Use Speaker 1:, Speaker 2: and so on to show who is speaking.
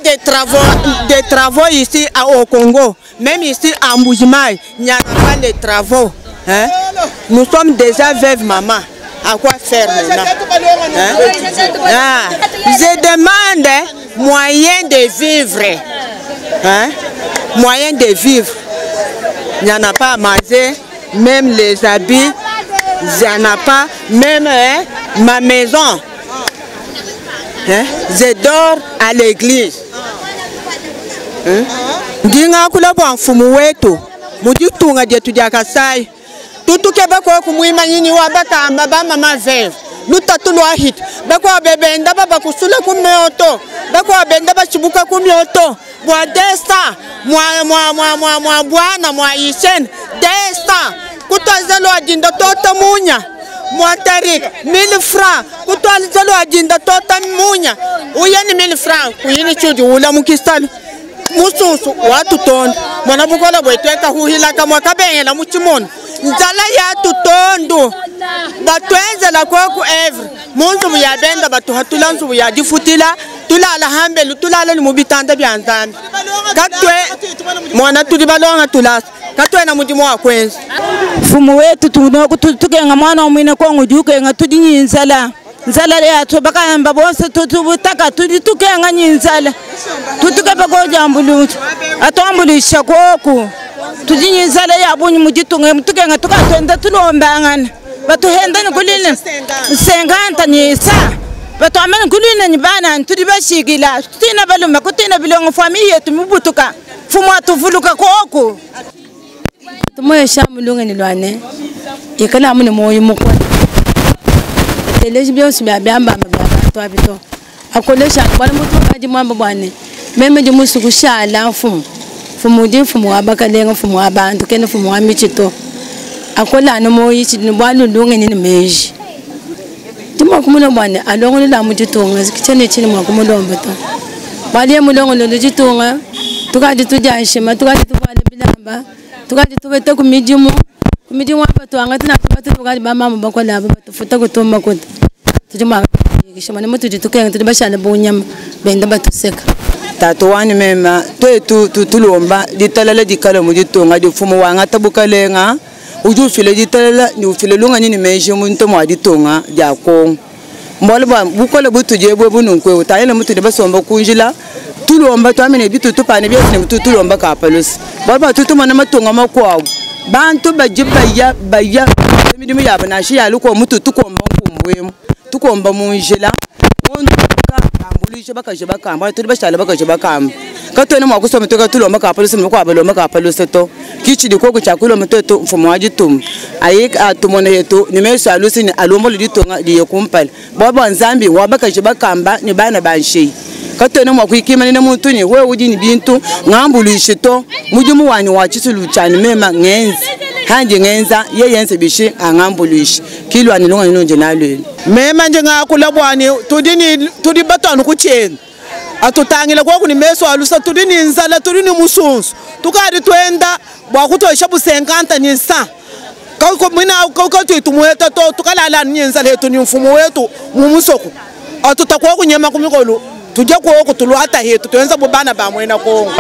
Speaker 1: de travaux, de travaux ici au Congo. Même ici à Mbujimayi, il n'y en a pas de travaux. Hein? Nous sommes déjà veuves, maman. À quoi faire maintenant? Hein? Ah, je demande moyen de vivre. Hein? Moyen de vivre. Il n'y en a pas à manger, même les habits, il n'y en a pas, même hein, ma maison. Hein? Je dors à l'église. Hein? Ndi ngakula bua mfumu wetu mu ditunga dietu dia Kasai tutukeba koku muimanyinyi wa bakamba ba mama veuve lutatu lua hita bakuabo benda babakusula ku mioto bakuabo benda bashibuka ku mioto bua 200 mua mua mua mua mua buana mua ishene 200 kutuadija lua dinda tota munya mua tarika 1000 francs kutuadija lua dinda tota munya uye ni 1000 francs kuyini tshiudi ula mu kisalu mususu watutonda mwana bukola bwetu ekahuhilaka mwakabengela mu tshimuna nzala yatutondu batwenzela koku evre mu nzubu ya benda batuhatula nzubu ya difutila tulala hambelu tulala ni mu bitanda bia nzambi katwe mwana tudi balonga tulasa katwena mudimu wa kwenza
Speaker 2: mfumu wetu tukenga mwana omwine kongo jukenga tudi nyinzala nzala yathu bakayamba bonse tutubutaka tudi tukenga nyinzala tutukepa kojambulucha atwambulisha koku tudi nyinzala yabunyi muditunga mutukenga tukatwenda tulombangana batuhenda nikulile senganta nyisa batwamene kulile ni bana tudi bashikila tutina balume kutina bilongo famille yetu mubutuka mfumu atuvuluka koku
Speaker 3: tumoyesha mulungu ni lwane ikala mune moyo mukwa teleji byonse bya byamba bya bantu abito akolesha bwana mutu kaji mwamba bwane meme ndi musu kushala mfumu mfumu ndi mfumu wa bakalenga mfumu wa bantu kene mfumu wa michito akola no moyi chini bwana lunge ni meji ndimo kumuna bwane alongo la mujitunga kichene chini mwa kumulomba to bali mulongo lo jitunga tukaji tujashima tukaji tubale bilamba tukaji tubete ku midimu ku midimu apa twanga tina tubate tukaji ba mama bakola aba batufuta kutuma kuta tujuma kishima ne mutuji tukenga tudi bashana bunyama benda batuseka
Speaker 4: tatu wani mema twetu tutulomba ditalala dikala mu ditunga difumu wanga tabukalenga udi ufile ditalala ni ufile lunga nini meji mu ntomo wa ditunga dia Kongo mbole bwa bukole butuje bwe bununkwe utayele mutu basomba kunjila tulomba twamene bitu tupane byose ne tulomba kapalusi baba tutumana matunga makwabo bantu baji baya baya midimu yabo nashi yaluko mutu tukomba nkumbwemu tukomba munjila ambuluishe bakaje bakamba tuli bashala bakaje bakamba katwene mwakusoma toka tulomba kapalusi mukwabalomba kapalusi to kichidi koko chakulomba toto mfumo wa ditunga ayi atumona yetu nimeso alusi ni alombo liditunga liye kumpala baba nzambi wabakaje bakamba ni bana banshei katwene mwakwikimana ne muntu ni wewe udi ni bintu ngambuluishe to mudimu wanyu wa chisulu chani mema ngenzi hanje ngenza ye yenze bishi angambuluishe kilwa ni lunga nje nalwele
Speaker 5: mema nje ngakula bwani tudi ni tudi batanu kucheni atutangile kwa kuni meso alusa tudi ni nzala tudi ni musunsu tukadi twenda bwa kutosha busenkanta ni sa kauko mina kauko tuitumueta to tukalala ni nzala yetu ni mfumo wetu mumusoko atutakuwa kunyema kumikolo tujya kuoko tulwata hetu twenza bubana ba mwena Kongo.